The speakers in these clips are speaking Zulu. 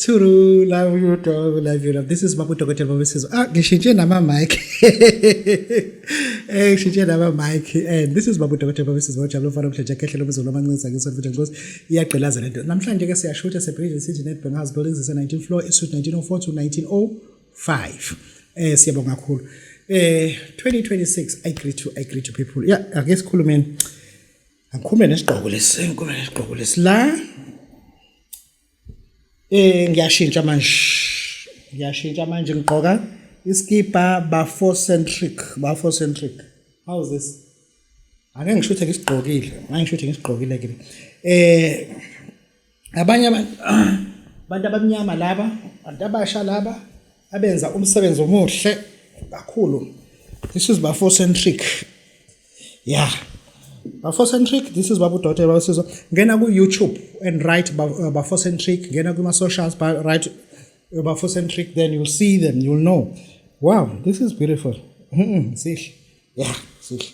Thuru, love you dog, love you love. This is Babu Dokotela Babesizwe. Ah, ngishintshe nama mic. Ngishintshe nama mic. And this is Babu Dokotela Babesizwe. Ojabula umfana omhle nje kehle lomzulu amancinza ngisho futhi nkosi iyagqilaza lento. Namhlanje ke siyashutha se-Bridge City Nedbank House Buildings ise 19th floor, isuite 1904 to 1905. Siyabonga kakhulu. 2026, I greet you people. Yeah, ake sikhulumeni. Angikhulume nesigqoko lesi, ngikhulume nesigqoko lesi la. Ngiyashintsha manje. Ngiyashintsha manje, ngigqoka iskipa Bafo-centric, Bafo-centric. How is this? Ake ngishuthe ngisigqokile. Ake ngishuthe ngisigqokile ke. Abanye abantu abamnyama laba, abantu abasha laba abenza umsebenzi omuhle kakhulu. This is Bafo-centric. Yeah. Bafo-centric, this is Babu Dokotela Babesizwe. Ngena ku YouTube and write Bafo-centric, ngena kuma socials, write Bafo-centric, then you'll see them, you'll know. Wow, this is beautiful. Sihle. Yeah, sihle.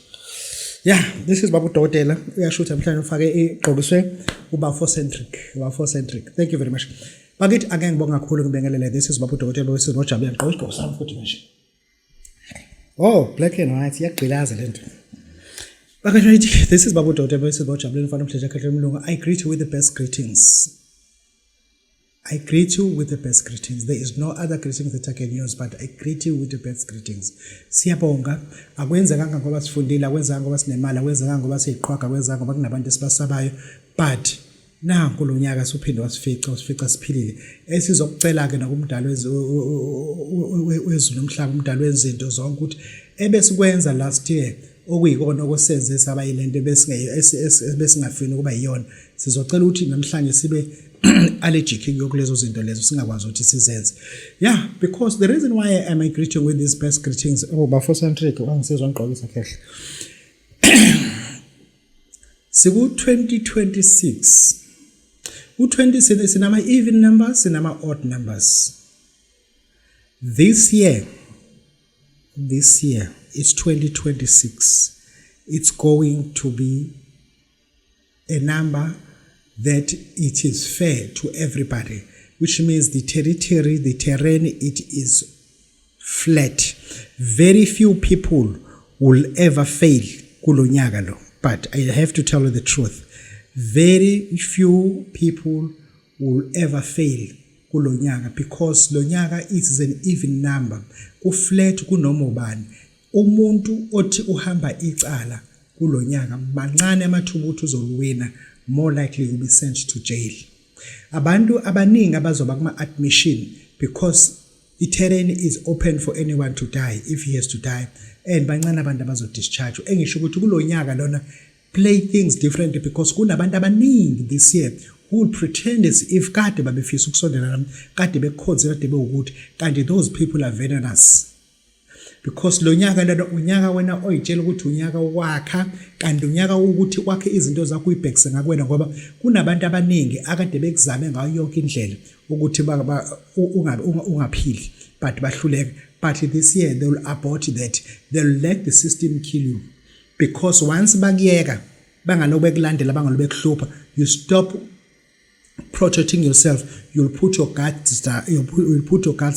Yeah, this is Babu Dokotela. Uyashutha namhlanje, ufake igqokiswe uBafo-centric. Bafo-centric. Thank you very much. Bakithi, ake ngibonga kakhulu, ngibingelele. This is Babu Dokotela Babesizwe ngojabula ngigqoke isigqoko sami futhi manje. Oh, black and white, iyagqilaza lento. Bakithi, this is Babu Dokotela Babesizwe ngojabula mfana omhle nje umlungu. I greet you with the best greetings. I greet you with the best greetings. There is no other greetings that I can use, but I greet you with the best greetings. Siyabonga. Akwenzekanga ngoba sifundile, akwenzekanga ngoba sinemali, akwenzekanga ngoba siyiqhwaga, akwenzekanga ngoba kunabantu esibasabayo. But nanku lo nyaka suphinde wasifica, wasifica siphilile. Esizokucela ke nakumdali wezulu nomhlaba, umdali wezinto zonke, ukuthi ebesikwenza last year okuyikona okusenze saba yilento besingafuni ukuba yiyona, sizocela ukuthi namhlanje sibe allergic kulezo zinto lezo, singakwazi ukuthi sizenze. Yeah, because the reason why I am greeting with these best greetings, oh, Bafo-centric wangisizwa ngigqokisa khehle, siku 2026, u20 sinama even numbers, sinama odd numbers. This year it's 2026. It's going to be a number that it is fair to everybody, which means the territory, the terrain, it is flat. Very few people will ever fail kulo nyaka lo. But I have to tell you the truth, very few people will ever fail kulo nyaka, because lo nyaka is an even number, ku-flat kunoma ubani. Umuntu othi uhamba icala kulo nyaka, mancane amathuba ukuthi uzoluwina. More likely you'll be sent to jail. Abantu abaningi abazoba kuma-admission, because i-terrain is open for anyone to die if he has to die, and bancane abantu abazodischarge. Engisho ukuthi kulo nyaka lona, play things differently, because kunabantu abaningi this year who will pretend as if kade babefisa ukusondela nami, kade bekukhonze, kade bewukuthi, kanti those people are venomous, because lo nyaka lona unyaka wena oyitshela ukuthi unyaka wakha, kanti unyaka ukuthi wakhe izinto zakho uyibhekise ngakuwena, ngoba kunabantu abaningi akade bekuzame ngayo yonke indlela ukuthi ungaphili, but bahluleka. But this year they will abort that. They'll let the system kill you, because once bakuyeka, bangaloku bekulandela, bangaloku bekuhlupha, you stop protecting yourself, you'll put your guards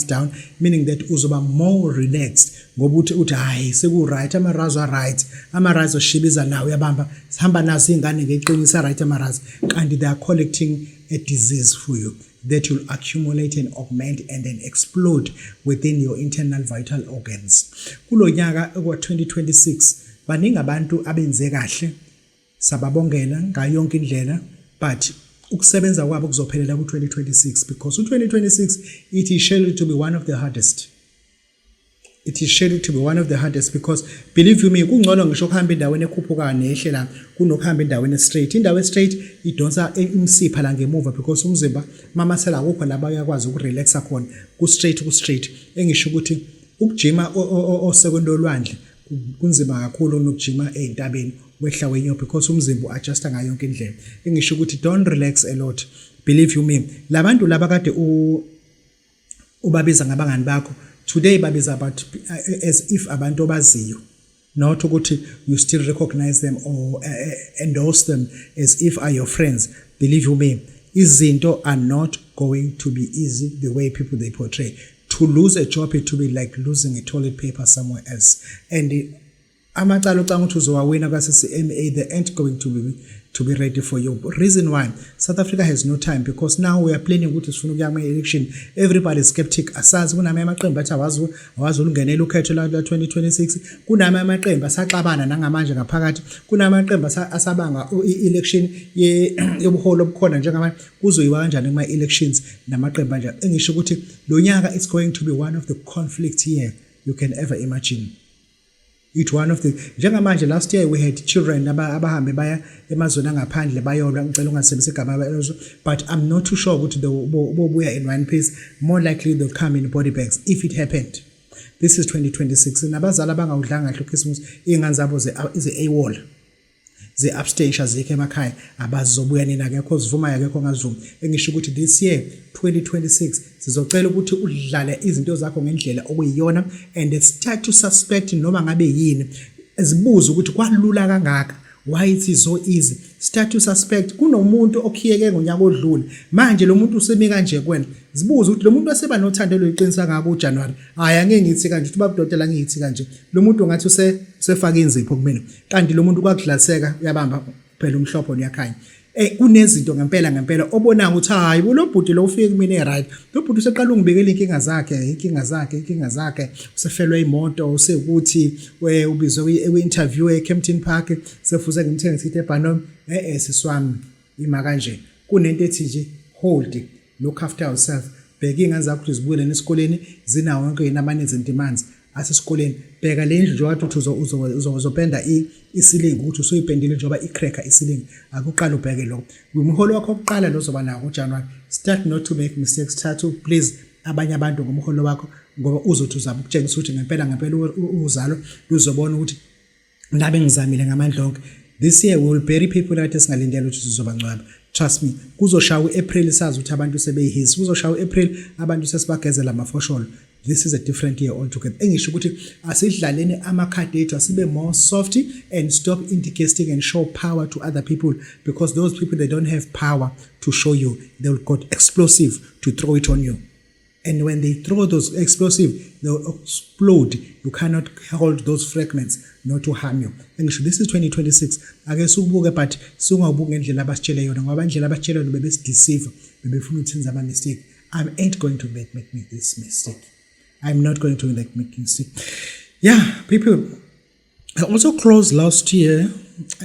down, meaning that uzoba more relaxed, ngoba uthi hayi, seku right, amarazo are right, amarazo shibiza nawo uyabamba, sihamba nazo ingane ngeqinisa right amarazo, kanti they are collecting a disease for you that will accumulate and augment and then explode within your internal vital organs. Kulo nyaka kwa 2026 baningi abantu abenze kahle, sababongela ngayo yonke indlela, but ukusebenza kwabo kuzophelela ku-2026, because u-2026, it is scheduled to be one of the hardest. It is scheduled to be one of the hardest, because believe you me, kungcono ngisho ukuhamba endaweni ekhuphukayo nehle la kunokuhamba endaweni straight. Indawo straight idonsa imsipha la ngemuva, because umzimba mamasela akukho la bayakwazi ukurelaxa khona ku straight, ku straight. Engisho ukuthi ukujima osekweni lolwandle kunzima kakhulu kunokujima ey'ntabeni wehla wenyuka, because umzimba u-adjusta ngayo yonke indlela. Engisho ukuthi don't relax a lot. Believe you me, labantu laba kade ubabiza ngabangani bakho today, babiza about as if abantu obaziyo, not ukuthi you still recognize them or endorse them as if are your friends. Believe you me, Izinto are not going to be easy the way people they portray. To lose a job, it to be like losing a toilet paper somewhere else. And amacala ocanga ukuthi uzowawina kwa-CCMA, they ain't going to be ready for you. Reason why South Africa has no time, because now we are planning ukuthi sifuna ukuya kuma-election. Everybody is skeptic. Asazi, kunamanye amaqembu athi awazi awazulungenela ukhetho la 2026, kunamanye amaqembu asaxabana nangamanje ngaphakathi, kunamaqembu asabanga i-election yobuholi obukhona njengamanje. Kuzoyiwa kanjani kuma-elections namaqembu anjani? Engisho ukuthi lo nyaka, it's going to be one of the conflict year you can ever imagine. It one of the, njengamanje, last year we had children abahambe baya emazweni angaphandle bayolwa. Ngicela ungasebenzisi igama, but I'm not too sure ukuthi bobuya in one piece. More likely they'll come in body bags if it happened. This is 2026. Nabazali abangawudlanga kahle uChristmas, iy'ngane zabo ze-AWOL, ze-absentia, zikho emakhaya, abazobuya nini, akekho ozivumayo, akekho ongazivumi. Engisho ukuthi this year, 2026, sizocela ukuthi udlale izinto zakho ngendlela okuyiyona and start to suspect noma ngabe yini. Zibuze ukuthi kwalula kangaka, why it is so easy? Start to suspect kunomuntu okhiyeke ngonyaka odlule, manje lo muntu usemi kanje kuwena. Zibuze ukuthi lo muntu waseba nothando oluyiqinisa ngako uJanuary. Hayi, angeke ngithi kanje, ukuthi babudokotela, ngiyithi kanje, lo muntu ngathi usefaka inzipho kumina, kanti lo muntu kwakudlaliseka. Uyabamba phela umhlopho uyakhanya. Kunezinto ngempela ngempela obona ukuthi hayi, lo bhuti lo ufike kumina e-right, lo bhuti useqala ungibikela inkinga zakhe, inkinga zakhe, inkinga zakhe, usefelwe imoto, usekuthi ubizwe kwi-interview eKempton Park, sefuze ngimthenge sithi eBhanom. Siswami, ima kanje, kunento ethi nje hold, look after yourself. Bheka iy'ngane zakho ukuthi zibuyele esikoleni, zinawo yonke yini ama-needs and demands asesikoleni. Bheka le ndlu, njengoba uthi uzopenda i-ceiling, ukuthi usuyipendile njengoba i-cracker i-ceiling. Akuqala ubheke lokho. Umholo wakho wokuqala lo ozoba nawo ngoJanuary, start not to make mistakes. Try to please abanye abantu ngomholo wakho, ngoba uzothi uzama ukutshengisa ukuthi ngempela ngempela uzalo luzobona ukuthi ngabe ngizamile ngamandla onke. This year we will bury people kade singalindele ukuthi sizobangcwaba. Trust me, kuzoshaya u-April sazi ukuthi abantu sebeyihisi, kuzoshaya u-April abantu sesibagezela amafosholo. This is a different year altogether. Engisho ukuthi asidlaleni amakhadi ethu, asibe more soft and stop indicating and show power to other people, because those people, they don't have power to show you. They will got explosive to throw it on you, and when they throw those explosive, they will explode. You cannot hold those fragments not to harm you. Engisho this is 2026. Ake sikubuke, but singawubuki ngendlela abasitshele yona, ngoba indlela abasitshele yona bebesideceive, bebefuna ukuthi senze ama-mistake. I ain't going to make this mistake. I'm not going to make mistake. Yeah, people, I also closed last year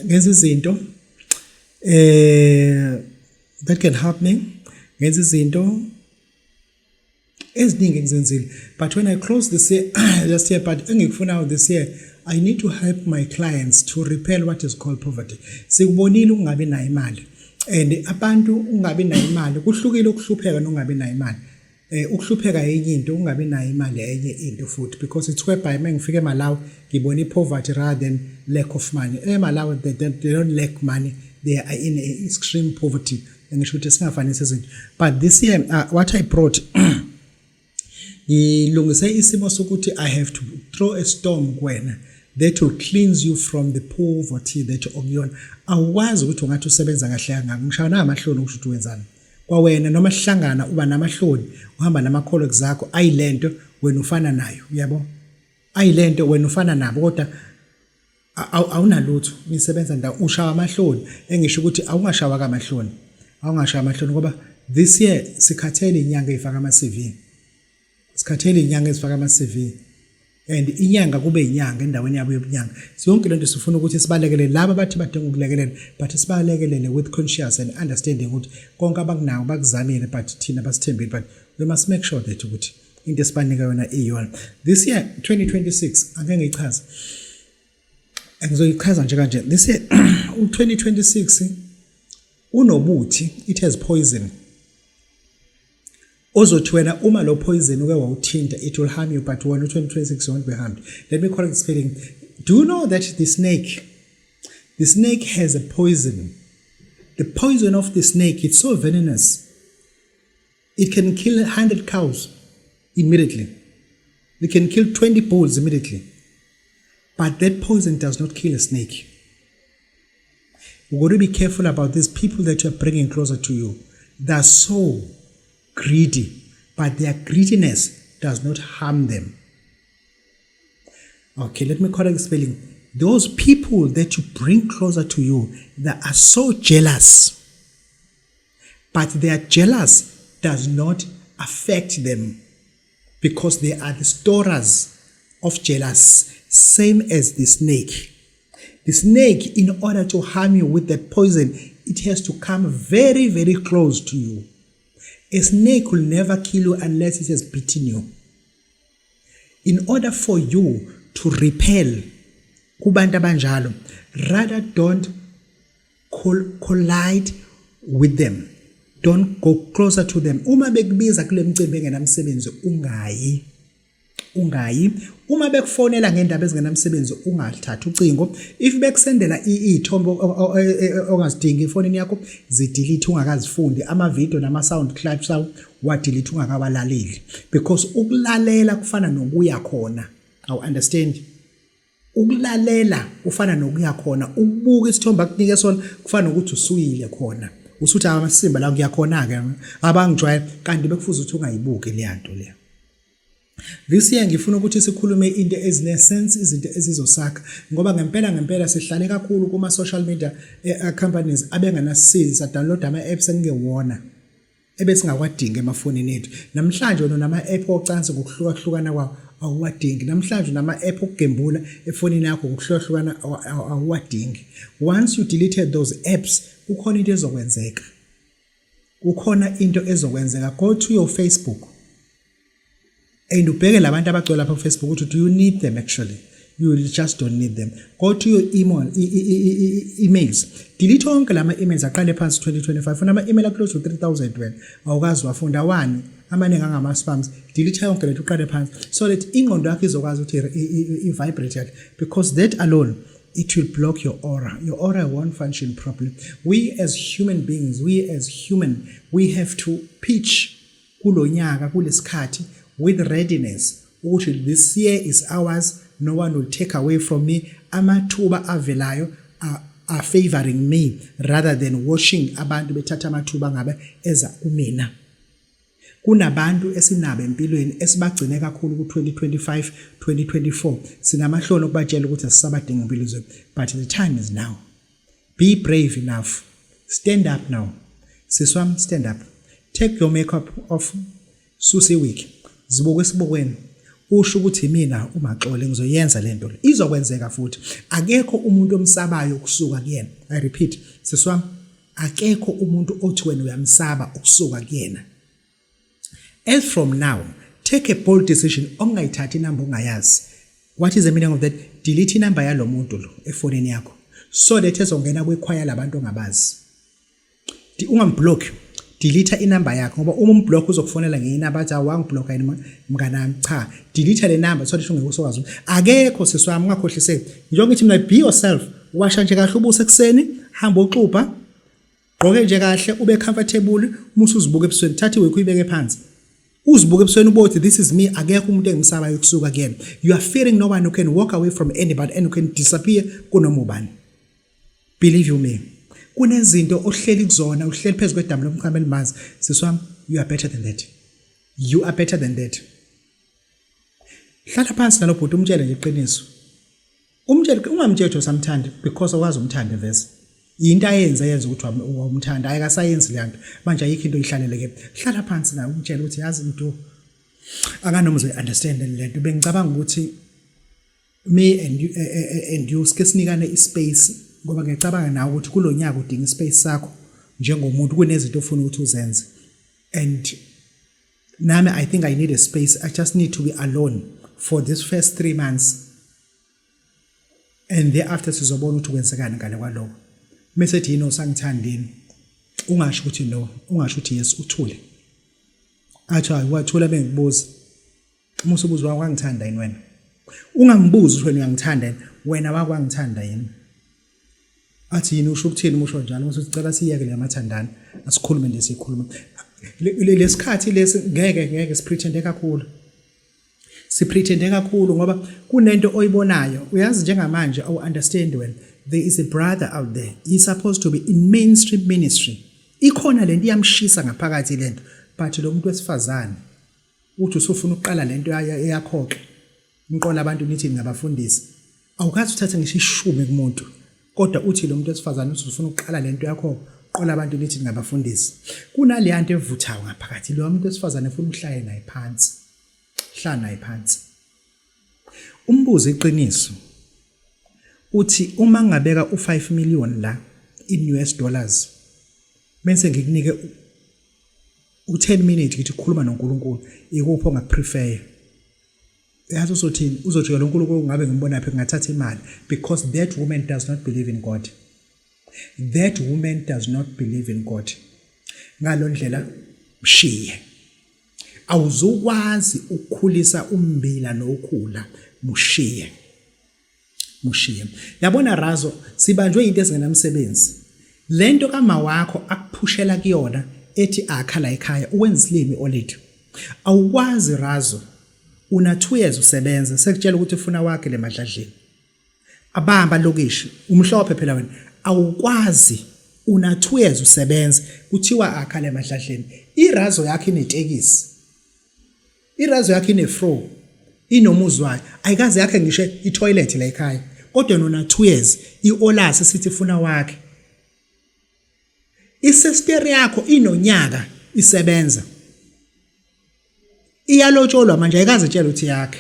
ngenza izinto that can help me. Ngenza izinto eziningi engizenzile, but when I close this year, last year, but engikufunayo this year, I need to help my clients to repel what is called poverty. Sikubonile ukungabi nayo imali, and abantu ungabi nayo imali kuhlukile ukuhlupheka nokungabi nayo imali. Ukuhlupheka enye into, ungabi nayo imali enye into futhi, because it's whereby mengifika eMalawi ngibona i-poverty rather than lack of money. EMalawi they don't lack money, they are in extreme poverty. Ngisho ukuthi singafanisi izinto, but this year, what I brought, ngilungise isimo sokuthi I have to throw a storm kuwena that will cleanse you from the poverty that okuyona. Awukwazi ukuthi ungathi usebenza kahle kangaka, ngishawa namahloni ukusho ukuthi wenzani kwawena, noma sihlangana uba namahloni, uhamba nama-colleagues zakho, ayilento wena ufana nayo, uyabo, ayilento wena ufana nabo, kodwa awunalutho, nisebenza ndawo, ushawa amahloni. Engisho ukuthi awungashawa kamahloni, awungashawa amahloni, ngoba this year sikhathele inyanga eyifaka ama-CV, sikhathele inyanga ezifaka ama-CV, and inyanga kube inyanga endaweni yabo yobunyanga. Yonke lento sifuna ukuthi sibalekelele laba bathi badinga ukulekelela, but sibalekelele with conscious and understanding ukuthi konke abakunawo bakuzamile, but thina basithembile, but we must make sure that ukuthi into esibanika yona iyona. This year, 2026, angeke ngiyichaze, ngizoyichaza nje kanje. This year, u-2026 unobuthi, it has poison ozothi wena uma lo poison uke wawuthinta, it will harm you, but wena u-2026 won't be harmed. Let me correct spelling. Do you know that the snake has a poison? The poison of the snake, it's so venomous, it can kill 100 cows immediately, it can kill 20 bulls immediately, but that poison does not kill a snake. We've got to be careful about these people that you're bringing closer to you. They're so greedy, but their greediness does not harm them. Okay, let me correct the spelling. Those people that you bring closer to you that are so jealous, but their jealous does not affect them because they are the storers of jealous, same as the snake. The snake, in order to harm you with that poison, it has to come very, very close to you. A snake will never kill you unless it has bitten you. In order for you to repel kubantu abanjalo, rather don't collide with them. Don't go closer to them. Uma bekubiza kule mcimbi engenamsebenzi, ungayi, ungayi. Uma bekufonela ngendaba ezingenamsebenzi, ungathathi ucingo. If bekusendela iy'thombe ongazidingi efonini yakho, zidelete ungakazifundi. Ama-video nama-sound clips awo, wadelete ungakawalaleli, because ukulalela kufana nokuya khona. Awu understand, ukulalela kufana nokuya khona. Ukubuka isithombe akunike sona kufana nokuthi usuyile khona, usuthi amasimba la kuyakhona-ke abangijwayele, kanti bekufuze ukuthi ungayibuki leya nto leya. This year ngifuna ukuthi sikhulume into ezine-sense, izinto ezizosakha, ngoba ngempela ngempela sihlale kakhulu kuma-social media companies abenganasisizi. Sadownload ama-apps engewona ebesingawadingi emafonini ethu. Namhlanje wena unama-app ocansi ngokuhlukahlukana kwawo, awuwadingi. Namhlanje unama-app okugembula efonini yakho ngokuhlukahlukana, awuwadingi. Once you deleted those apps, kukhona into ezokwenzeka, kukhona into ezokwenzeka. Go to your Facebook and ubheke labantu abagcwele lapha ku-Facebook ukuthi do you need them? Actually, you just don't need them. Go to your emails, delete onke lama emails, aqale phansi 2025. Unama email close to 3000, wena awukazi wafunda wani, amaningi angama-spams. Delete yonke lethu, uqale phansi so that ingqondo yakho izokwazi ukuthi i-vibrate kahle, because that alone, it will block your aura. Your aura won't function properly. We as human beings, we as human, we have to pitch kulo nyaka, kulesikhathi, with readiness ukuthi this year is ours. No one will take away from me. Amathuba avelayo are favoring me rather than watching abantu bethatha amathuba ngabe eza kumina. Kunabantu esinabo empilweni esibagcine kakhulu ku-2025, 2024. Sinamahloni okubatshela ukuthi asisabadinga impilo zethu, but the time is now. Be brave enough, stand up now. Sisi wami, stand up, take your makeup off, susa iwig, zibuke esibukweni, usho ukuthi mina uMaxole ngizoyenza lento le, izokwenzeka futhi. Akekho umuntu omsabayo ukusuka kuyena. I repeat, sisi wami, akekho umuntu othi wena uyamsaba ukusuka kuyena. As from now, take a bold decision ongayithathi inamba ongayazi. What is the meaning of that? Delete inamba yalo muntu lo efonini yakho so that ezongena kwikhwaya labantu ongabazi. Ungamblock, delete inamba yakho, ngoba uma umblock uzokufonela ngenye inamba athi, "Awangiblock yini, mnganami?" Cha, delete le number so that ungeke usokwazi. Akekho, sisi wami, ungakhohliseki. Njengoba ngithi mina, be yourself. Washa nje kahle ubuso ekuseni, hamba uxubha, gqoke nje kahle, ube comfortable. Uma usuzibuka ebusweni, thatha iwig uyibeke phansi, uzibuke ebusweni, ubothi, "This is me. Akekho umuntu engimsabayo kusuka kuyena." You are fearing no one. You can walk away from anybody and you can disappear kunoma ubani. Believe you me, kunezinto ohleli kuzona, uhleli phezu kwedamu lomchamo elimanzi. Sisi wami, you are better than that. You are better than that. Hlala phansi nalo bhuti, umtshele nje iqiniso, umtshele. Ungamtsheli ukuthi usamthanda, because awazi umthande vese into ayenze yenza ukuthi wamthanda, ayikasayenzi le nto manje, ayikho into oyihlalele ke. Hlala phansi naye, umtshele ukuthi, "Yazi mntu, akanoma uzoyi-understand le nto. Bengicabanga ukuthi me and you sike sinikane ispace, ngoba ngiyacabanga nawe ukuthi kulo nyaka udinga ispace sakho njengomuntu, kunezinto ofuna ukuthi uzenze, and nami I think I need a space. I just need to be alone for this first 3 months, and thereafter sizobona ukuthi kwenzekani ngale kwaloko." Mase ethi, "Yini, usangithandini?" Ungasho ukuthi no, ungasho ukuthi yes, uthule. Athi, "Hayi," wathula. Bengikubuza uma usubuza, "Wangithanda yini wena?" Ungambuzi ukuthi wena uyangithanda yini, wena wakwangithanda yini. Athi, "Yini, usho ukuthini umusho njalo?" Uthi, "Cela siyeke le mathandana, asikhulume nje, sikhulume lesikhathi lesi. Ngeke sipretende kakhulu, sipretende kakhulu, ngoba kunento oyibonayo. Uyazi, njengamanje awu understand when there is a brother out there, he's supposed to be in mainstream ministry. Ikhona lento iyamshisa ngaphakathi lento, but lo muntu wesifazane uthi usufuna ukuqala lento eyakho-ke, niqola abantu nithi ningabafundisi. Awukaze uthathe ngisho ishumi kumuntu, kodwa uthi lo muntu wesifazane uthi ufuna ukuqala lento yakho, qola abantu nithi ningabafundisi. Kunaleya nto evuthayo ngaphakathi, lo muntu wesifazane ufuna uhlale naye phansi. Hlala naye phansi. Umbuze iqiniso. Uthi uma ngingabeka u-5 million la in US dollars bese ngikunike u-10 minutes ngithi khuluma noNkulunkulu, ikuphi ongakuprefer? Yazi uzothini? Uzojikela uNkulunkulu ngabe ngimbona phi ngingathatha imali, because that woman does not believe in God. That woman does not believe in God. Ngalo ndlela mshiye. Awuzukwazi ukukhulisa ummbila nokhula, mushiye. Mushiye. Yabona Razo, sibanjwe into ezingenamsebenzi. Lento kama wakho akuphushela kuyona ethi akha la ekhaya uwenza isilimi olady. Awukwazi Razo, una 2 years usebenza sekutshela ukuthi ufuna wakhe le madladleni. Abamba lokishi, umhlophe phela wena. Awukwazi una 2 years usebenza kuthiwa akha le madladleni. Irazo yakhe inetekisi. Irazo yakhe inefro. Inomuzi wayo. Ayikaze yakhe ngisho itoilet la ekhaya. Kodwa nona 2 years iolasi sithi funa wakhe. Isister yakho inonyaka isebenza. Iyalotsholwa manje ayikaze itshela ukuthi yakhe.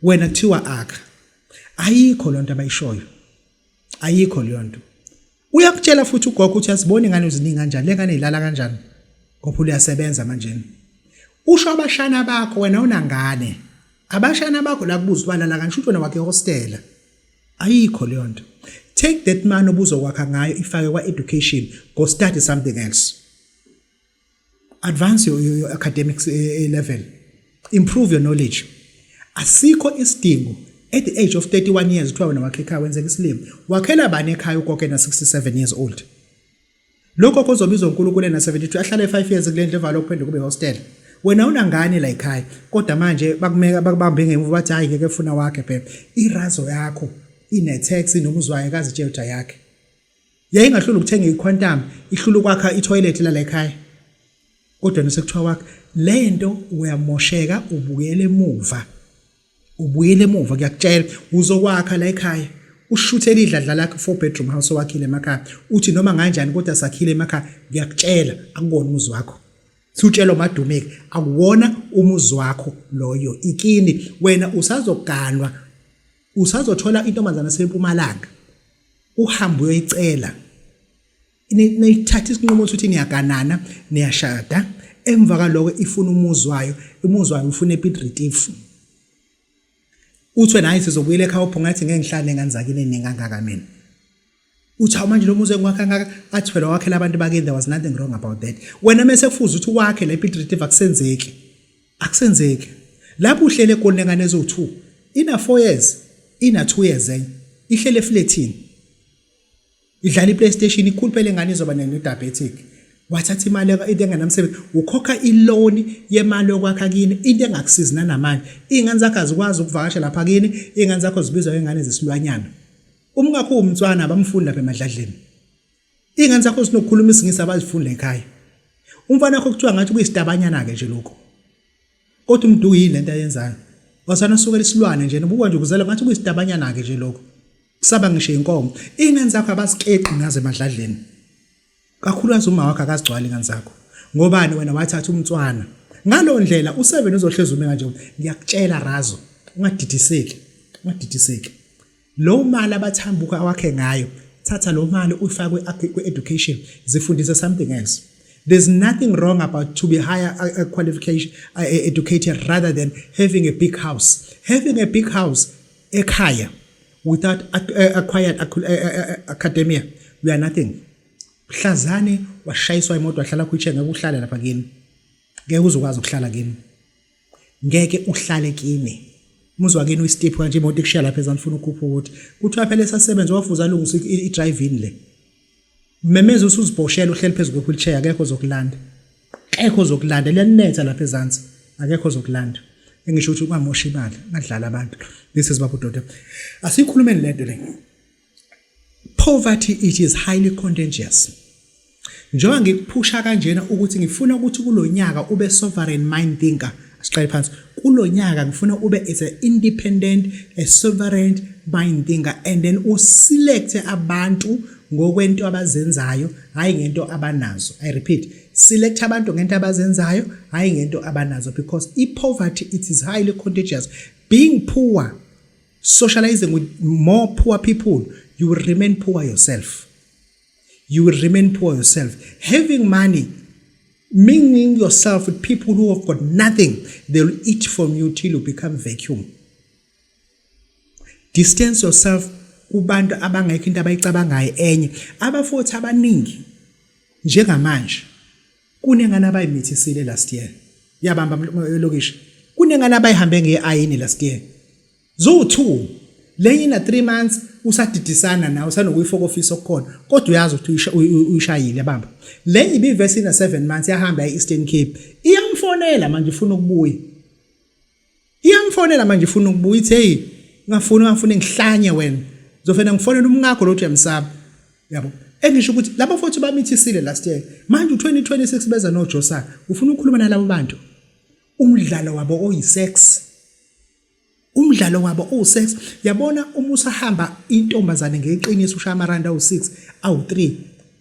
Wena kuthiwa akha. Ayikho lonto abayishoyo. Ayikho leyo nto. Uyakutshela futhi ugogo ukuthi asibone ingane uziningi kanjani, le ngane ilala kanjani. Ngoba uyasebenza manje. Usho abashana bakho wena unangane. Abashana bakho la kubuza ubalala kanjani, shuthi wena wakhe hostela. Ayikho leyo nto. Take that money obuzokwakha ngayo ifake kwa education, go study something else. Advance your academics level. Improve your knowledge. Asikho isidingo at the age of 31 years kuthiwa wena wakhe ekhaya wenzeka isilimo. Wakhela bani ekhaya ugogo ena 67 years old? Lokho kozobizwa uNkulunkulu ena 72 ahlale 5 years kule ndlu evalwe kuphenduka kube hostel. Wena unangane la ekhaya kodwa manje bakumeka bakubambe ngemuva bathi hayi ngeke funa wakhe phela. Irazo yakho ine tax nomuzwayo kazi tshela yakhe. Yayingahlula ukuthenga iquantum, ihlula ukwakha itoilet lala ekhaya. Kodwa nosekuthiwa wakhe lento uyamosheka ubuyele emuva. Ubuyele emuva kuyakutshela uzokwakha la ekhaya. Ushuthele idladla lakho 4 bedroom house owakhile emakhaya. Uthi noma kanjani kodwa sakhile emakhaya ngiyakutshela akubona umuzi wakho. Sutshelwa uMadumeki akuwona umuzi wakho loyo ikini wena usazoganwa usazothola intombazana sempumalanga uhambe uyoyicela nithatha isinqumo sokuthi niyaganana niyashada emva kaloko ifuna umuzi wayo umuzi wayo ufuna ePiet Retief uthi wena hayi sizobuyela ekhaya uphunga athi ngeke ngihlale nengane zakini eningi kangaka mina uthi awu manje lo muzi engiwakha kangaka athi phela wakhela abantu bakini there was nothing wrong about that wena mese kufuze ukuthi wakhe le Piet Retief akusenzeki akusenzeki lapho uhlele egoli nengane eziwu-2 ina 4 years ina 2 years enye ihlele eflethini idlala i-PlayStation ikhuluphele ingane izoba ne-diabetic wathatha imali into engenamsebenzi ukhokha iloni yemali yokwakha kini into engakusizi nanamanje iy'ngane zakho azikwazi ukuvakasha lapha kini iy'ngane zakho zibizwa ngey'ngane zesilwanyana umkakho uwumtswana abamfundi lapha emadladleni iy'ngane zakho zinokukhuluma isingisi abazifunda ekhaya umfana wakho kuthiwa ngathi kuyisitabanyana-ke nje lokho kodwa umduku yini lento ayenzayo wasana sukela isilwane nje nobuka nje ukuzela ngathi kuyisitabanyana-ke nje lokho kusaba ngisho inkomo iy'ngane zakho abazikeqi ngazo emadladleni kakhulukazi uma wakho akazigcwali ingane zakho ngobani wena wathatha umtswana ngalo ndlela u7 uzohlezi ume kanje ngiyakutshela razo ungadidiseki ungadidiseki lo mali abathambuka awakhe ngayo thatha lo mali uyifake kwi-education zifundise something else there's nothing wrong about to be higher qualification educated rather than having a big house having a big house ekhaya without acquired academia we are nothing mhlazane washayiswa imoto wahlala kwi-chair ngeke uhlale lapha kini ngeke uzokwazi ukuhlala kini ngeke uhlale kini umuzi wakini uyistep kanje imoto ikushiya lapha ezansi ufuna ukukhupha ukuthi kuthiwa phela esasebenza wafuza alungisa i-drive-in le memeza usuzibhoshela uhleli phezu kwe-wheelchair akekho ozokulanda akekho ozokulanda liyanetha lapha ezansi akekho ozokulanda engisho ukuthi ungamoshi imali ngadlala abantu this is babu Dodo asikhulumeni lento le poverty it is highly contagious. Njengoba ngikuphusha kanjena ukuthi ngifuna ukuthi kulonyaka ube sovereign mind thinker. Asiqale phansi. Kulonyaka ngifuna ube is an independent, a sovereign mind thinker and then uselect abantu ngokwento abazenzayo hayi ngento abanazo. I repeat, select abantu ngento abazenzayo hayi ngento abanazo because i-poverty it is highly contagious. Being poor, socializing with more poor people, you will remain poor yourself. You will remain poor yourself. Having money, mingling yourself with people who have got nothing, they'll eat from you till you become vacuum. Distance yourself kubantu abangekho into abayicabangayo enye. Abafuthi abaningi njengamanje kunengane abayimithisile last year. Yabamba elokishi. Kunengane abayihambe ngeayini last year. Ziwu-2 lenye ina 3 months usadidisana nawe usanokuyifokofisa okukhona kodwa uyazi ukuthi uyishayile bamba. Lenye ibivesi ina 7 months yahamba e-Eastern Cape. Iyamfonela manje ifuna ukubuya. Iyamfonela manje ifuna ukubuya ithi hey ngafuna ngafuna ngihlanye wena. Ngizofena ngifonela umngakho lo uthi uyamsaba. Yabo. Engisho ukuthi laba futhi bamithisile last year. Manje u2026 beza noJosaka. Ufuna ukukhuluma nalabo bantu. Umdlalo wabo oyisex. Umdlalo wabo uwusex. Yabona uma usahamba intombazane ngeqiniso ushaya amarandi awu-6, awu-3,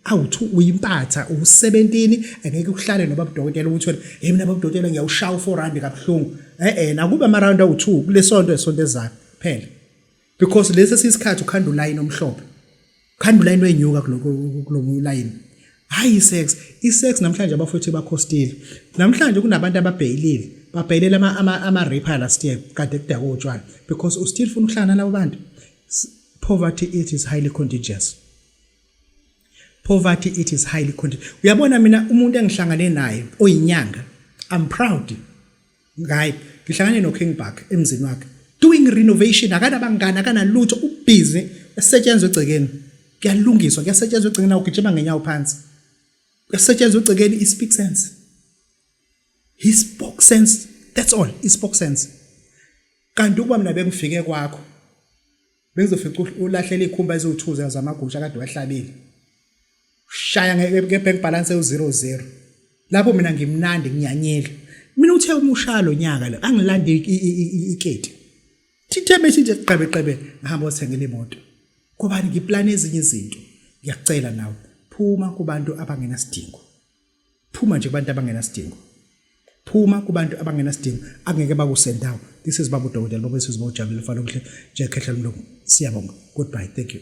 awu-2 uyimpatha uwu-17 angeke uhlale nobaba udokotela ukuthi wena hey mina baba udokotela ngiyawushaya u-4 rand kabuhlungu. Eh eh nakuba amarandi awu-2 kulesonto esonto ezayo phela. Because lesi sisikhathi ukhanda ulayini omhlophe. Khanda ulayini wenyuka kulo layini. Hayi isex, isex namhlanje abafowethu bakhostile. Namhlanje kunabantu ababheyilile, babheyilela ama ama, ama rape last year kade kudakwe utshwala because u still funa ukuhlala nalabo bantu. Poverty it is highly contagious. Poverty it is highly contagious. Uyabona mina umuntu engihlangane naye oyinyanga, I'm proud. Ngayi ngihlangane no King Buck emzini wakhe doing renovation akanabangani akanalutho ubhizi esetshenzwa egcekeni kuyalungiswa kuyasetshenzwa egcekeni awugijima ngenyawo phansi kuyasetshenzwa egcekeni i speak sense he spoke sense that's all he spoke sense kanti ukuba mina bengifike kwakho bengizofica ulahlela ikhumba eziwuthuza zamagusha kade wahlabile shaya nge-bank balance ewu-zero zero lapho mina ngimnandi nginyanyile mina uthe uma ushaya lo nyaka lo angilandi iketi thithe bethi nje qebe qebe ngihamba othengela imoto kobani ngiplane ezinye izinto ngiyakucela nawe phuma kubantu abangenasidingo phuma nje kubantu abangenasidingo phuma kubantu abangenasidingo angeke bakusendawo this is babu dokotela baba sizibojabule mfana omhle nje khehla lomlomo siyabonga goodbye thank you.